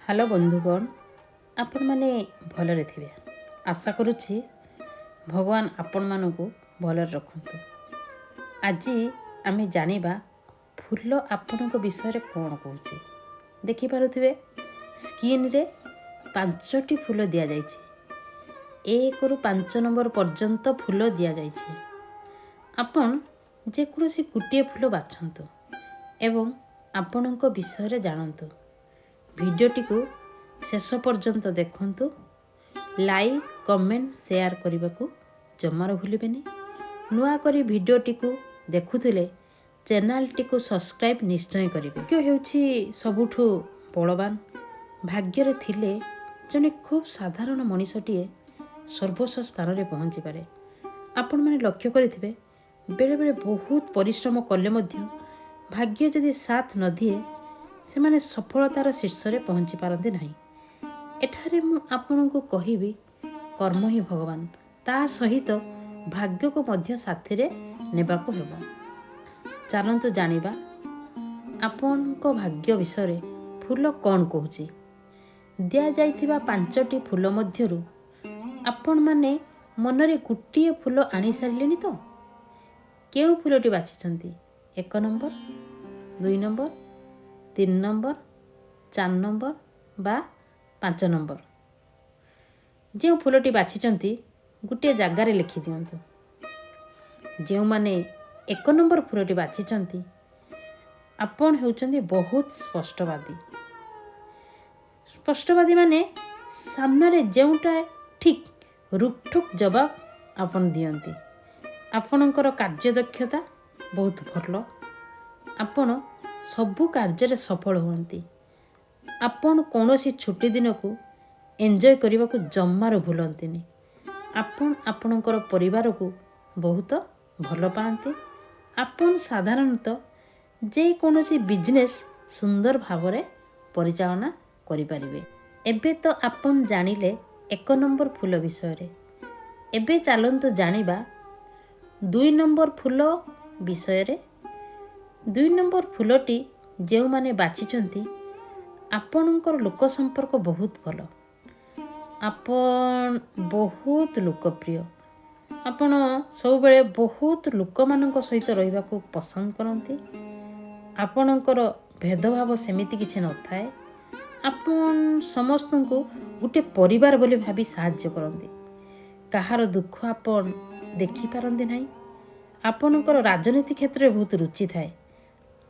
Hello ବନ୍ଧୁଗଣ, ଆପଣମାନେ ଭଲରେ ଥିବେ ଆଶା କରୁଛି। ଭଗବାନ ଆପଣମାନଙ୍କୁ ଭଲରେ ରଖନ୍ତୁ। ଆଜି ଆମେ ଜାଣିବା ଫୁଲ ଆପଣଙ୍କ ବିଷୟରେ କ'ଣ କହୁଛି। ଦେଖିପାରୁଥିବେ, ସ୍କ୍ରିନରେ ପାଞ୍ଚଟି ଫୁଲ ଦିଆଯାଇଛି। 1ରୁ 5 ନମ୍ବର ପର୍ଯ୍ୟନ୍ତ ଫୁଲ ଦିଆଯାଇଛି। ଆପଣ ଯେକୌଣସି ଗୋଟିଏ ଫୁଲ ବାଛନ୍ତୁ ଏବଂ ଆପଣଙ୍କ ବିଷୟରେ ଜାଣନ୍ତୁ। ଭିଡ଼ିଓଟିକୁ ଶେଷ ପର୍ଯ୍ୟନ୍ତ ଦେଖନ୍ତୁ। ଲାଇକ୍, କମେଣ୍ଟ, ସେୟାର କରିବାକୁ ଜମାରୁ ଭୁଲିବେନି। ନୂଆ କରି ଭିଡ଼ିଓଟିକୁ ଦେଖୁଥିଲେ ଚ୍ୟାନେଲଟିକୁ ସବସ୍କ୍ରାଇବ୍ ନିଶ୍ଚୟ କରିବେ। ଭାଗ୍ୟ ହେଉଛି ସବୁଠୁ ବଳବାନ। ଭାଗ୍ୟରେ ଥିଲେ ଜଣେ ଖୁବ୍ ସାଧାରଣ ମଣିଷଟିଏ ସର୍ବୋଚ୍ଚ ସ୍ଥାନରେ ପହଞ୍ଚିପାରେ। ଆପଣମାନେ ଲକ୍ଷ୍ୟ କରିଥିବେ, ବେଳେବେଳେ ବହୁତ ପରିଶ୍ରମ କଲେ ମଧ୍ୟ ଭାଗ୍ୟ ଯଦି ସାଥ ନ ଦିଏ, ସେମାନେ ସଫଳତାର ଶୀର୍ଷରେ ପହଞ୍ଚି ପାରନ୍ତି ନାହିଁ। ଏଠାରେ ମୁଁ ଆପଣଙ୍କୁ କହିବି, କର୍ମ ହିଁ ଭଗବାନ, ତା ସହିତ ଭାଗ୍ୟକୁ ମଧ୍ୟ ସାଥିରେ ନେବାକୁ ହେବ। ଚାଲନ୍ତୁ ଜାଣିବା ଆପଣଙ୍କ ଭାଗ୍ୟ ବିଷୟରେ ଫୁଲ କ'ଣ କହୁଛି। ଦିଆଯାଇଥିବା ପାଞ୍ଚଟି ଫୁଲ ମଧ୍ୟରୁ ଆପଣମାନେ ମନରେ ଗୋଟିଏ ଫୁଲ ଆଣିସାରିଲେଣି ତ? କେଉଁ ଫୁଲଟି ବାଛିଛନ୍ତି? 1 ନମ୍ବର, 2 ନମ୍ବର, 3 ନମ୍ବର, 4 ନମ୍ବର ବା 5 ନମ୍ବର? ଯେଉଁ ଫୁଲଟି ବାଛିଛନ୍ତି, ଗୋଟିଏ ଜାଗାରେ ଲେଖିଦିଅନ୍ତୁ। ଯେଉଁମାନେ 1 ନମ୍ବର ଫୁଲଟି ବାଛିଛନ୍ତି, ଆପଣ ହେଉଛନ୍ତି ବହୁତ ସ୍ପଷ୍ଟବାଦୀ। ସ୍ପଷ୍ଟବାଦୀ ମାନେ ସାମ୍ନାରେ ଯେଉଁଟା ଠିକ୍, ରୁକଠୁକ୍ ଜବାବ ଆପଣ ଦିଅନ୍ତି। ଆପଣଙ୍କର କାର୍ଯ୍ୟଦକ୍ଷତା ବହୁତ ଭଲ। ଆପଣ ସବୁ କାର୍ଯ୍ୟରେ ସଫଳ ହୁଅନ୍ତି। ଆପଣ କୌଣସି ଛୁଟି ଦିନକୁ ଏନ୍ଜୟ କରିବାକୁ ଜମାରୁ ଭୁଲନ୍ତିନି। ଆପଣ ଆପଣଙ୍କର ପରିବାରକୁ ବହୁତ ଭଲ ପାଆନ୍ତି। ଆପଣ ସାଧାରଣତଃ ଯେକୌଣସି ବିଜନେସ୍ ସୁନ୍ଦର ଭାବରେ ପରିଚାଳନା କରିପାରିବେ। ଏବେ ତ ଆପଣ ଜାଣିଲେ 1 ନମ୍ବର ଫୁଲ ବିଷୟରେ। ଏବେ ଚାଲନ୍ତୁ ଜାଣିବା 2 ନମ୍ବର ଫୁଲ ବିଷୟରେ। 2 ନମ୍ବର ଫୁଲଟି ଯେଉଁମାନେ ବାଛିଛନ୍ତି, ଆପଣଙ୍କର ଲୋକ ସମ୍ପର୍କ ବହୁତ ଭଲ। ଆପଣ ବହୁତ ଲୋକପ୍ରିୟ। ଆପଣ ସବୁବେଳେ ବହୁତ ଲୋକମାନଙ୍କ ସହିତ ରହିବାକୁ ପସନ୍ଦ କରନ୍ତି। ଆପଣଙ୍କର ଭେଦଭାବ ସେମିତି କିଛି ନଥାଏ। ଆପଣ ସମସ୍ତଙ୍କୁ ଗୋଟେ ପରିବାର ବୋଲି ଭାବି ସାହାଯ୍ୟ କରନ୍ତି। କାହାର ଦୁଃଖ ଆପଣ ଦେଖିପାରନ୍ତି ନାହିଁ। ଆପଣଙ୍କର ରାଜନୀତି କ୍ଷେତ୍ରରେ ବହୁତ ରୁଚି ଥାଏ।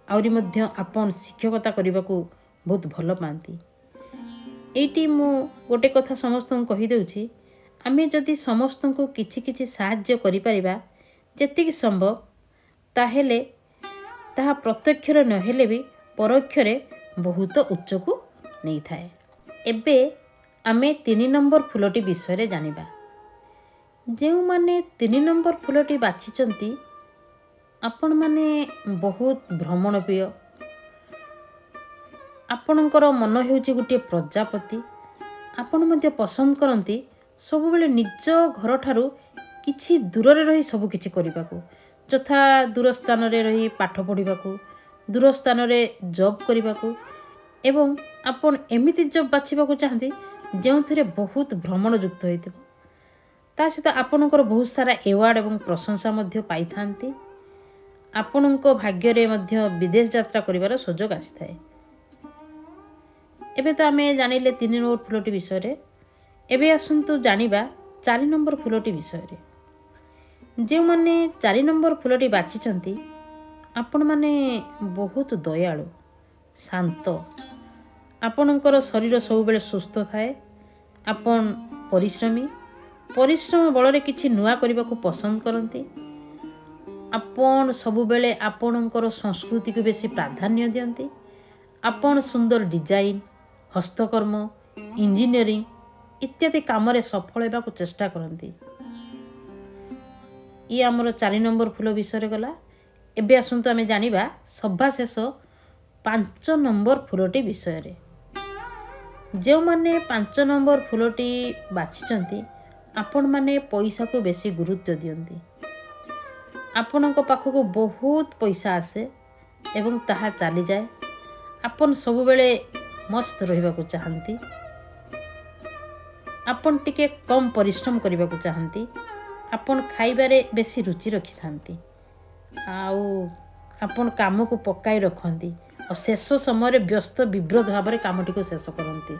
ଆହୁରି ମଧ୍ୟ ଆପଣ ଶିକ୍ଷକତା କରିବାକୁ ବହୁତ ଭଲ ପାଆନ୍ତି। ଏଇଠି ମୁଁ ଗୋଟେ କଥା ସମସ୍ତଙ୍କୁ କହିଦେଉଛି, ଆମେ ଯଦି ସମସ୍ତଙ୍କୁ କିଛି କିଛି ସାହାଯ୍ୟ କରିପାରିବା ଯେତିକି ସମ୍ଭବ, ତାହେଲେ ତାହା ପ୍ରତ୍ୟକ୍ଷରେ ନହେଲେ ବି ପରୋକ୍ଷରେ ବହୁତ ଉଚ୍ଚକୁ ନେଇଥାଏ। ଏବେ ଆମେ 3 ନମ୍ବର ଫୁଲଟି ବିଷୟରେ ଜାଣିବା। ଯେଉଁମାନେ 3 ନମ୍ବର ଫୁଲଟି ବାଛିଛନ୍ତି, ଆପଣମାନେ ବହୁତ ଭ୍ରମଣ ପ୍ରିୟ। ଆପଣଙ୍କର ମନ ହେଉଛି ଗୋଟିଏ ପ୍ରଜାପତି। ଆପଣ ମଧ୍ୟ ପସନ୍ଦ କରନ୍ତି ସବୁବେଳେ ନିଜ ଘରଠାରୁ କିଛି ଦୂରରେ ରହି ସବୁ କିଛି କରିବାକୁ, ଯଥା ଦୂର ସ୍ଥାନରେ ରହି ପାଠ ପଢ଼ିବାକୁ, ଦୂର ସ୍ଥାନରେ ଜବ୍ କରିବାକୁ ଏବଂ ଆପଣ ଏମିତି ଜବ୍ ବାଛିବାକୁ ଚାହାନ୍ତି ଯେଉଁଥିରେ ବହୁତ ଭ୍ରମଣଯୁକ୍ତ ହୋଇଥିବ। ତା ସହିତ ଆପଣଙ୍କର ବହୁତ ସାରା ଏୱାର୍ଡ଼ ଏବଂ ପ୍ରଶଂସା ମଧ୍ୟ ପାଇଥାନ୍ତି। ଆପଣଙ୍କ ଭାଗ୍ୟରେ ମଧ୍ୟ ବିଦେଶ ଯାତ୍ରା କରିବାର ସୁଯୋଗ ଆସିଥାଏ। ଏବେ ତ ଆମେ ଜାଣିଲେ 3 ନମ୍ବର ଫୁଲଟି ବିଷୟରେ। ଏବେ ଆସନ୍ତୁ ଜାଣିବା 4 ନମ୍ବର ଫୁଲଟି ବିଷୟରେ। ଯେଉଁମାନେ 4 ନମ୍ବର ଫୁଲଟି ବାଛିଛନ୍ତି, ଆପଣମାନେ ବହୁତ ଦୟାଳୁ, ଶାନ୍ତ। ଆପଣଙ୍କର ଶରୀର ସବୁବେଳେ ସୁସ୍ଥ ଥାଏ। ଆପଣ ପରିଶ୍ରମୀ। ପରିଶ୍ରମ ବଳରେ କିଛି ନୂଆ କରିବାକୁ ପସନ୍ଦ କରନ୍ତି। ଆପଣ ସବୁବେଳେ ଆପଣଙ୍କର ସଂସ୍କୃତିକୁ ବେଶୀ ପ୍ରାଧାନ୍ୟ ଦିଅନ୍ତି। ଆପଣ ସୁନ୍ଦର ଡିଜାଇନ୍, ହସ୍ତକର୍ମ, ଇଞ୍ଜିନିୟରିଂ ଇତ୍ୟାଦି କାମରେ ସଫଳ ହେବାକୁ ଚେଷ୍ଟା କରନ୍ତି। ଇଏ ଆମର 4 ନମ୍ବର ଫୁଲ ବିଷୟରେ ଗଲା। ଏବେ ଆସନ୍ତୁ ଆମେ ଜାଣିବା ସଭା ଶେଷ 5 ନମ୍ବର ଫୁଲଟି ବିଷୟରେ। ଯେଉଁମାନେ 5 ନମ୍ବର ଫୁଲଟି ବାଛିଛନ୍ତି, ଆପଣମାନେ ପଇସାକୁ ବେଶୀ ଗୁରୁତ୍ୱ ଦିଅନ୍ତି। ଆପଣଙ୍କ ପାଖକୁ ବହୁତ ପଇସା ଆସେ ଏବଂ ତାହା ଚାଲିଯାଏ। ଆପଣ ସବୁବେଳେ ମସ୍ତ ରହିବାକୁ ଚାହାନ୍ତି। ଆପଣ ଟିକେ କମ୍ ପରିଶ୍ରମ କରିବାକୁ ଚାହାନ୍ତି। ଆପଣ ଖାଇବାରେ ବେଶୀ ରୁଚି ରଖିଥାନ୍ତି ଆଉ ଆପଣ କାମକୁ ପକାଇ ରଖନ୍ତି ଆଉ ଶେଷ ସମୟରେ ବ୍ୟସ୍ତ ବିବ୍ରତ ଭାବରେ କାମଟିକୁ ଶେଷ କରନ୍ତି।